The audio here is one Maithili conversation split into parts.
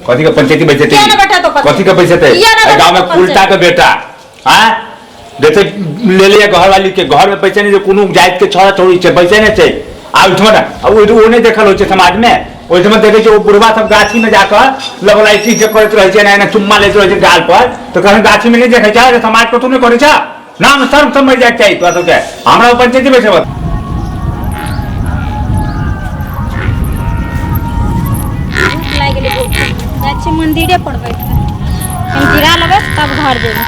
कथी के पंचायती बैठेतै? किया ने बैठेतौ पंचायती? कथी के बैठेतै? किया ने एहि गाँव में बैठेतौ कुलटा के बेटा आँ जैसे ले लिया घर वाली के घर में पैसे नहीं छै, कोनो जाति के छोड़ा छोड़ी छै, पैसे नहीं छै। आ ओहिठमा ने आ ओ नहि देखल होइ छै समाज में। ओहिठमा देखै छै ओ बुढ़वा सब गाछी में जाकर लगलाइती जे करैत रहै छै, एना एना चुम्मा लैत रहै छै गाल पर, तऽ कहै गाछी में नहि देखै छै, समाज कतहु नहि करै छै। नाम शर्म सब मरि जायके चाही तोरा सबके। हमरा ओ पंचायती बैठेबऽ। भूख लागि गेलै बहुत। जाइ छियै मंदिरे पर बैठ कऽ हम गिरा लेबै तब घर जेबै।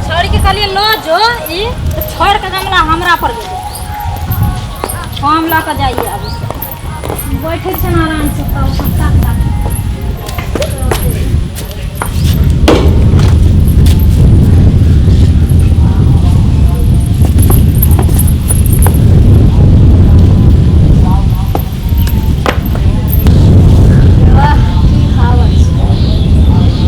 छोड़ि के कहलियै लऽ जो ई, तऽ छोड़ि कऽ गमला हमरा पर गेलै। हम लऽ कऽ जाइए आब। बैठै छियै ने आरामसँ तब सस्ता। वाह की हवा छै।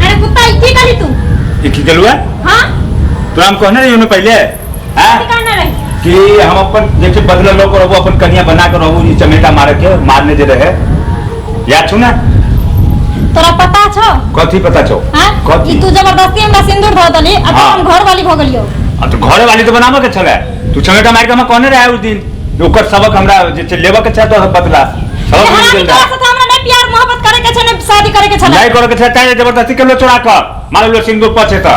अरे कुत्ता, ई की कहली तू? ई की केलु है? हाँ। तोरा हम कहने रहियो ने पहिले, हैं? की कहने रही? कि हम अपन जैसे बदला लो रहबो, अपन कनिया बना के रहबो। ई चमेटा मारे के मारने जे रहे, याद छौ ना? तोरा पता छौ? कथी पता छौ? हाँ? कथी? ई तू जबरदस्ती हमरा सिंदूर धो देली आ हाँ। हम घर वाली भऽ गेलियौ। आ तो घरे वाली तो बनाबे के छले। तू चमेटा मार के हमरा कहने रहे उस दिन, ओकर सबक हमरा जे छै लेबे के छै, तो बदला सबक मिल हरामी, गेल तोरा रहे। साथे हमरा नहीं प्यार मोहब्बत करे के छै, नहीं शादी करे के छलै। नहीं करे के छै ताहि जबरदस्ती के लो चोरा कर मारलो सिंदूर पछे त।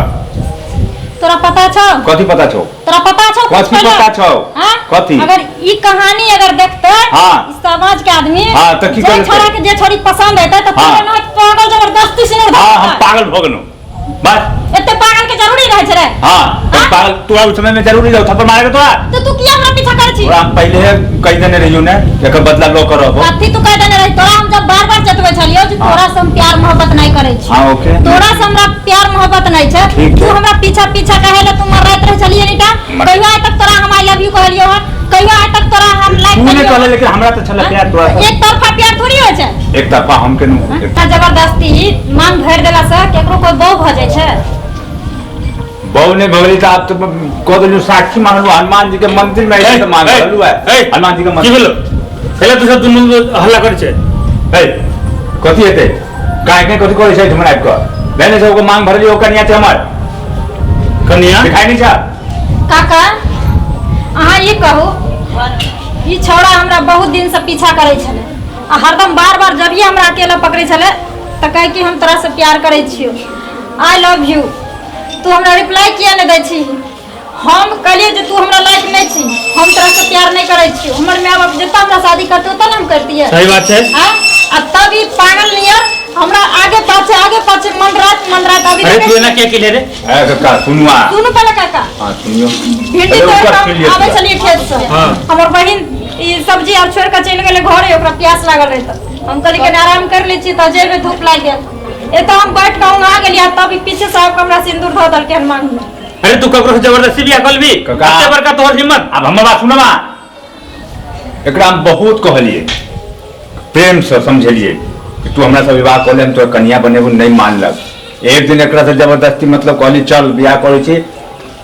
तोरा पता छौ? कथी पता छौ? तोरा पता छौ कुछ कथी पहिले? पता छौ? हाँ? कथी? अगर ई कहानी अगर देखते हाँ। ई समाज के आदमी, हाँ, तऽ की जे करतै? छोड़ा के जे छोड़ी पसंद हेतै तऽ हाँ। तोरे ना पागल जबरदस्ती से नहीं। हाँ, हम पागल भऽ गेलहुँ बस। एते पागल के जरूरी रहै छै रे? हाँ, तो हाँ? पागल तोरा उस समय में जरूरी रहो थप्पड़ मारे के तोरा। तो तू किया हमरा पीछा करै छी? तोरा हम पहिले कहि देने रहियो ने, एकर बदला लो कर रहबो। कथी तू कहि देने रही? तोरा हम जब बार बार चेतबै छलियौ जे हाँ। तोरा से हम प्यार मोहब्बत नहीं करै छी, हाँ, ओके। तोरा से हमरा प्यार मोहब्बत नहीं छै, ठीक तू छै। हमरा पीछा पीछा कहे ले तू मरैत रहै छलियै नीटा। कहियो आइ तक तोरा हम I love you कहलियौ हन? कहियो आइ तक तोरा हम लाइक तू नहि केलियौ? कहले, लेकिन हमरा तऽ छलै प्यार तोरा से। एक तरफा प्यार थोड़ी होइ छै। एक तरफा हम केलहुँ। इतना जबरदस्ती मांग भरि देला से केकरो कोई बहू भऽ जाइ छै? बहु नहीं भगली तो आप तो कह देलू, साक्षी मानलू हनुमान जी के मंदिर में ऐसे तो मांग रहलू है हनुमान जी के की मंदिर। भेलो? पहिले तू सब दुनू हल्ला करै छै। ए कथी हेतै? काहे के कथी करै छै हमरा आबि कऽ? नहीं नहीं, सबके मांग भरली, ओ कनिया छै हमर। कनिया? दिखाई नहीं छै? काका, अहाँ ई कहू, ई छौड़ा हमरा बहुत दिन से पीछा करै छलै आ हरदम बार बार जब हमरा अकेला पकड़ै छलै तऽ कहै कि हम तोरा से प्यार करै छियौ, I love you, तू हमरा रिप्लाई किया नहि दै छी? हम कहलियै जे तू हमरा लायक नहि छी, हम तोरा से प्यार नहि करै छियौ, हमर माय बाप जतऽ हमरा शादी करतै ओतऽ ने हम करतियै। सही बात छै। आँ? आ तब ई पागल नियर हमरा आगे पाछे आगे पाछे मन रात मन रात अभी अरे देखै तू एना छी। किया केले रे? ए काका, सुनुआ। सुनू पहिले काका। हाँ, सुनियो। भिंडी पहिले तोड़ ऊपर कऽ सुनि लिअ आबै पूरा। छलियै खेत से। हाँ। हमर बहिन ई सब्जी आर छोड़ि कऽ चलि गेलै घरे, ओकरा प्यास लागल रहै तऽ हम कहलियै कनि आराम कर लै छी, तऽ जेबै धूप लागि गेल। एतऽ हम बैठ कऽ उङा गेलियै आ तब ई पीछे से आबि कऽ हमरा सिन्दूर धऽ देलकै हन मांग मे। अरे तू ककरो से जबरदस्ती बियाह कर लेबी? काका। एते बड़का तोहर हिम्मत? आब हमर बात सुनबा। एकरा हम बहुत कहलियै, प्रेमसँ समझेलियै कि तू हमरा से विवाह कऽ ले, हम तोरा कनिया बनेबो, नहि मानलक। एक दिन एकरा से जबरदस्ती मतलब कहली चल बियाह करै छी,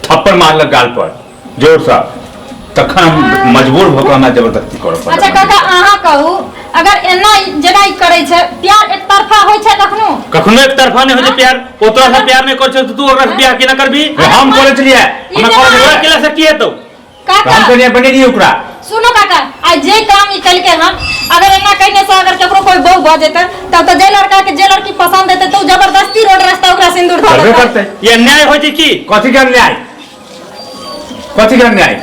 थप्पड़ मारलक गाल पर जोरसँ, तखन हम मजबूर भऽ कऽ हमरा जबरदस्ती करऽ पड़ल। अच्छा काका, अहाँ कहू, अगर एना जेना ई करै छै, प्यार एकतरफा होइ छै कखनो? कखनो एक तरफा नहि होइ छै प्यार। ओ तोरा से प्यार नहि करै छौ तऽ तू ओकरा से बियाह केना करबी? हम करै छलियै, ई हमरा जेना करै तोरा केला से की हेतौ? काका, हम कनिया बनेलियै ओकरा। सुनो काका, आइ जे काम ई केलकै हन, अगर एना कयने से अगर केकरो कोई बहू भऽ जेतै तब तऽ जे लड़का के जे लड़की पसंद हेतै तऽ उ जबरदस्ती रोड रास्ता ओकरा सिंदूर धऽ करबे देतै। करतै। ई अन्याय होइ छै की? कथी के अन्याय? कथी के अन्याय?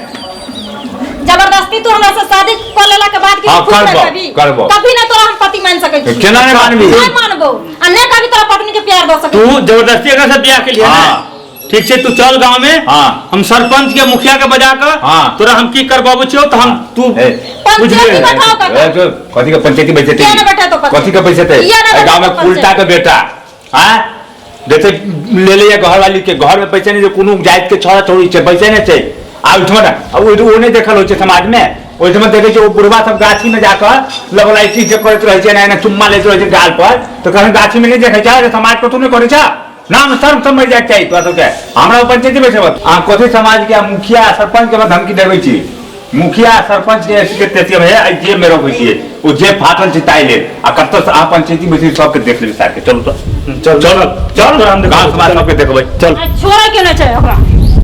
जबरदस्ती तू हमरा से शादी कऽ लेला के बाद की हाँ, तू खुश करबो, रहबी? करबो। कभी ना तोरा हम पति मान सकै छी। केना नहि मानबी? नहि मानबो आ नहि कभी तोरा पत्नी के प्यार दऽ सकै तू छी। जबरदस्ती एकरा से बियाह केलियै ने? हाँ। ठीक छै, तू चल गाँव में। हाँ। हम सरपंच के मुखिया के बजा कऽ हाँ। तोरा हम की करबाबै छियौ तऽ हम तू ए, पंचायती बैठाओ काका। ए, जो, कथी के पंचायती बैठेतै? किया नहि बैठेतौ पंचायती? कथी के बैठेतै? किया नहि एहि गाँव में बैठेतौ कुलटा के बेटा आँय जैसे ले लैया घरवाली के घर में पैसे नहीं छै, कोनो जाति के छौड़ा छौड़ी छै पैसे नहि छै। आ ओहिठमा ने आ ओ नहि देखल होइ छै समाज में, ओहिठमा देखै छै ओ बुढ़वा सब गाछी में जाकऽ लबलाइटी जे करैत रहै छै, एना एना चुम्मा लैत रहै छै गाल पर, तऽ कहीं गाछी में नहि देखै छै जे समाज कतहु नहि करै छै। नाम शर्म सब मरि जाइके चाही तोरा सबके। हमरा पंचायती बैठे अहाँ कथी समाज के मुखिया सरपंच के हमरा धमकी देबै छी? मुखिया सरपंच के ऐसी के तेसी हम हे जे में रखै छियै ओ जे फाटल छै ताहि लेल। आ कतऽ से अहाँ पंचायती बैठे सबके देख लेबै सार के। चलू तऽ चल चल चल चल हम गाँव समाज सबके देखबै। चल छोड़े के नहि छै ओकरा।